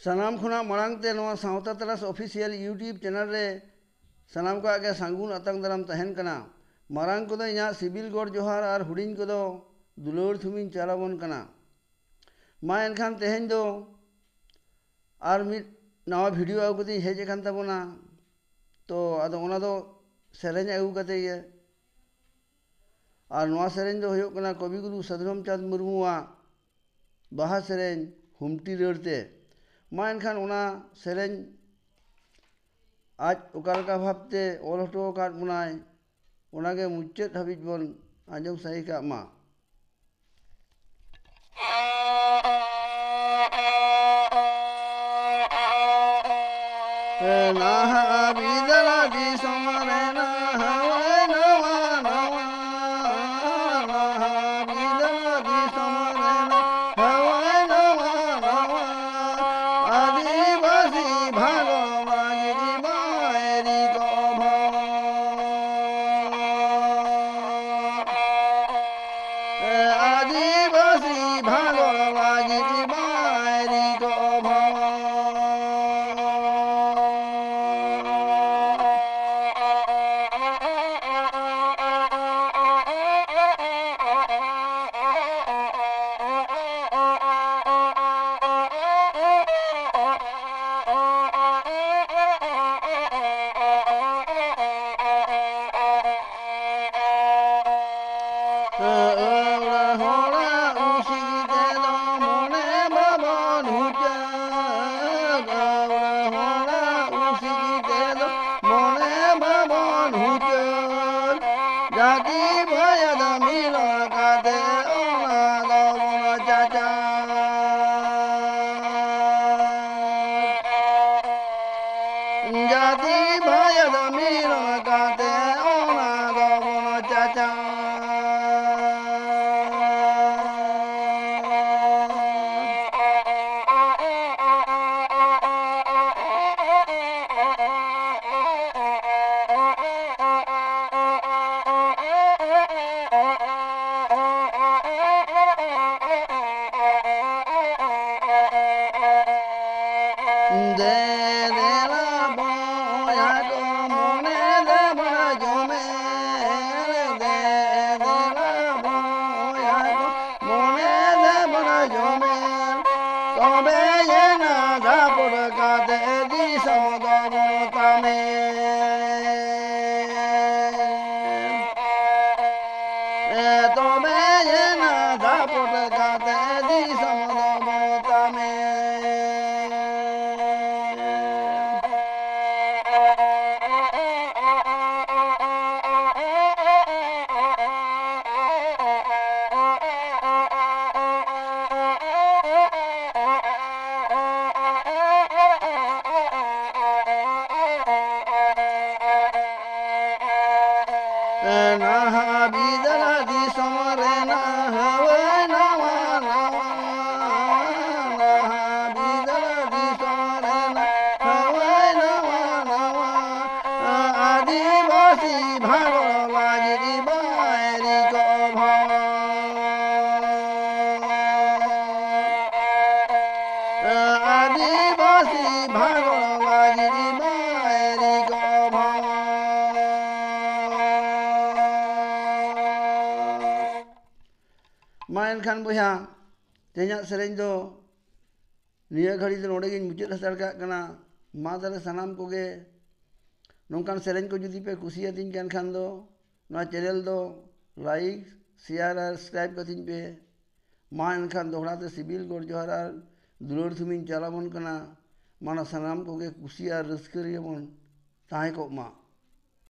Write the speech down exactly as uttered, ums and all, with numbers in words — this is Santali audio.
ᱥᱟᱱᱟᱢ ᱠᱷᱚᱱᱟᱜ ᱢᱟᱲᱟᱝ ᱛᱮ ᱱᱚᱣᱟ ᱥᱟᱶᱛᱟ ᱛᱟᱨᱟᱥ official YouTube channel ᱨᱮ ᱥᱟᱱᱟᱢ ᱠᱚᱣᱟᱜ ᱜᱮ ᱥᱟᱹᱜᱩᱱ ᱟᱛᱟᱝ ᱫᱟᱨᱟᱢ ᱛᱟᱦᱮᱱ ᱠᱟᱱᱟ᱾ ᱢᱟᱨᱟᱝ ᱠᱚᱫᱚ ᱤᱧᱟᱹᱜ ᱥᱤᱵᱤᱞ ᱜᱚᱰ ᱡᱚᱦᱟᱨ ᱟᱨ ᱦᱩᱰᱤᱧ ᱠᱚᱫᱚ ᱫᱩᱞᱟᱹᱲ ᱛᱷᱩᱢᱤᱧ ᱪᱟᱞ ᱟᱵᱚᱱ ᱠᱟᱱᱟ᱾ ᱢᱟ ᱮᱱᱠᱷᱟᱱ ᱛᱮᱦᱮᱧ ᱫᱚ ᱟᱨ ᱢᱤᱫ ᱱᱟᱣᱟ video ᱟᱹᱜᱩ ᱠᱟᱛᱮᱧ ᱦᱮᱡ ᱟᱠᱟᱱ ᱛᱟᱵᱚᱱᱟ᱾ ᱛᱚ ᱟᱫᱚ ᱚᱱᱟ ᱫᱚ ᱥᱮᱨᱮᱧ ᱟᱹᱜᱩ ᱠᱟᱛᱮ ᱜᱮ᱾ ᱟᱨ ᱱᱚᱣᱟ ᱥᱮᱨᱮᱧ ᱫᱚ ᱦᱩᱭᱩᱜ ᱠᱟᱱᱟ ᱠᱚᱵᱤᱜᱩᱨᱩ ᱥᱟᱫᱷᱩ ᱨᱟᱢᱪᱟᱸᱫᱽ ᱢᱩᱨᱢᱩᱣᱟᱜ ᱵᱟᱦᱟ ᱥᱮᱨᱮᱧ ᱦᱩᱢᱴᱤ ᱨᱟᱹᱲ ᱛᱮ᱾ ᱢᱟ ᱮᱱᱠᱷᱟᱱ ᱚᱱᱟ ᱥᱮᱨᱮᱧ ᱟᱡ ᱚᱠᱟ ᱞᱮᱠᱟ ᱵᱷᱟᱵᱽᱛᱮ ᱚᱞ ᱦᱚᱴᱚ ᱟᱠᱟᱫ ᱵᱚᱱᱟᱭ, ᱚᱱᱟᱜᱮ ᱢᱩᱪᱟᱹᱫ ᱦᱟᱹᱵᱤᱡ ᱵᱚᱱ ᱟᱸᱡᱚᱢ ᱥᱟᱹᱦᱤ ᱠᱟᱜ ᱢᱟ᱾ ᱱᱟᱦᱟᱜ ᱵᱤᱫᱟᱹᱞ ᱫᱤᱥᱚᱢ ᱨᱮ ᱱᱟᱦᱟᱜ ᱱᱟᱣᱟ ᱱᱟᱣᱟ, ᱱᱟᱦᱟᱜ ᱵᱤᱫᱟᱹᱞ ᱫᱤᱥᱚᱢ ᱨᱮ ᱱᱟᱦᱟᱜ ᱱᱟᱣᱟ ᱱᱟᱣᱟ, ᱟᱹᱫᱤᱵᱟᱹᱥᱤ ᱵᱷᱟᱜᱽ ᱞᱟᱹᱜᱤᱫ ᱵᱟᱭᱨᱤ ᱠᱚ ᱵᱷᱟᱜᱽ᱾ ᱟᱹᱫᱤᱵᱟᱹᱥᱤ ᱵᱷᱟᱜᱽ ᱞᱟᱹᱜᱤᱫ ᱵᱟᱭᱨᱤ ᱠᱚ ᱵᱷᱟᱜᱽ᱾ ᱟᱹᱣᱲᱟᱹ ᱦᱚᱲᱟᱜ ᱩᱥᱤ ᱛᱮᱫᱚ ᱢᱚᱱᱮ ᱵᱟᱵᱚᱱ ᱦᱩᱪᱟᱹ᱾ ᱟᱹᱣᱲᱟᱹ ᱦᱚᱲᱟᱜ ᱩᱥᱤ ᱛᱮᱫᱚ ᱢᱚᱱᱮ ᱵᱟᱵᱚᱱ ᱦᱩᱪᱟᱹ᱾ ᱡᱟᱹᱛᱤ ᱵᱷᱟᱭᱟᱫ ᱢᱤᱞᱚᱱ ᱠᱟᱛᱮ ᱚᱱᱟ ᱫᱚᱵᱚᱱ ᱪᱟᱪᱟ᱾ ᱡᱟᱹᱛᱤ ᱵᱷᱟᱭᱟᱫ ᱢᱤᱞᱚᱱ ᱠᱟᱛᱮ ᱚᱱᱟ ᱫᱚᱵᱚᱱ ᱪᱟᱪᱟ᱾ ᱛᱚᱵᱮᱭᱮᱱᱟ ᱡᱷᱟᱯᱚᱴ ᱠᱟᱛᱮ ᱫᱤᱥᱚᱢ ᱫᱚ ᱵᱚᱱ ᱛᱟᱢᱮ᱾ ᱛᱚᱵᱮᱭᱮᱱᱟ ᱡᱷᱟᱯᱚᱴ ᱠᱟᱛᱮ ᱫᱤᱥᱚᱢ ᱫᱚ ᱵᱚᱱ ᱛᱟᱢᱮ᱾ ᱱᱟᱦᱟᱜ ᱵᱤᱫᱟᱹᱞ ᱫᱤᱥᱚᱢ ᱨᱮᱱᱟᱜ ᱦᱟᱹᱣᱟᱹᱭ ᱱᱟᱣᱟ ᱱᱟᱣᱟ, ᱱᱟᱦᱟᱜ ᱵᱤᱫᱟᱹᱞ ᱫᱤᱥᱚᱢ ᱨᱮᱱᱟᱜ ᱦᱟᱹᱣᱟᱹᱭ ᱱᱟᱣᱟ ᱱᱟᱣᱟ, ᱟᱹᱫᱤᱵᱟᱹᱥᱤ ᱵᱷᱟᱜᱚ ᱞᱟᱹᱜᱤᱫ ᱵᱟᱭᱨᱤ ᱠᱚ ᱵᱷᱟᱣᱟ᱾ ᱟᱹᱫᱤᱵᱟᱹᱥᱤ ᱵᱷᱟᱜᱚ ᱞᱟᱹᱜᱤᱫ ᱵᱟᱭᱨᱤ ᱠᱚ ᱵᱷᱟᱣᱟ᱾ ᱢᱟ ᱮᱱᱠᱷᱟᱱ ᱵᱚᱭᱦᱟ, ᱛᱮᱦᱮᱧᱟᱜ ᱥᱮᱨᱮᱧ ᱫᱚ ᱱᱤᱭᱟᱹ ᱜᱷᱟᱹᱲᱤ ᱫᱚ ᱱᱚᱰᱮ ᱜᱤᱧ ᱢᱩᱪᱟᱹᱫ ᱦᱟᱛᱟᱲ ᱠᱟᱜ ᱠᱟᱱᱟ᱾ ᱢᱟ ᱛᱟᱦᱞᱮ ᱥᱟᱱᱟᱢ ᱠᱚᱜᱮ ᱱᱚᱝᱠᱟᱱ ᱥᱮᱨᱮᱧ ᱠᱚ ᱡᱩᱫᱤ ᱯᱮ ᱠᱩᱥᱤᱭᱟᱛᱤᱧ ᱠᱟᱱ ᱠᱷᱟᱱ ᱫᱚ, ᱱᱚᱣᱟ channel ᱫᱚ like, share ᱟᱨ subscribe ᱠᱟᱹᱛᱤᱧ ᱯᱮ᱾ ᱢᱟ ᱮᱱᱠᱷᱟᱱ ᱫᱚᱦᱲᱟ ᱛᱮ ᱥᱤᱵᱤᱞ ᱜᱚᱰ ᱡᱚᱦᱟᱨ ᱟᱨ ᱫᱩᱞᱟᱹᱲ ᱛᱷᱩᱢᱤᱧ ᱪᱟᱞ ᱟᱵᱚᱱ ᱠᱟᱱᱟ᱾ ᱢᱟ ᱥᱟᱱᱟᱢ ᱠᱚᱜᱮ ᱠᱩᱥᱤ ᱟᱨ ᱨᱟᱹᱥᱠᱟᱹ ᱨᱮᱜᱮ ᱵᱚᱱ ᱛᱟᱦᱮᱸ ᱠᱚᱜ ᱢᱟ᱾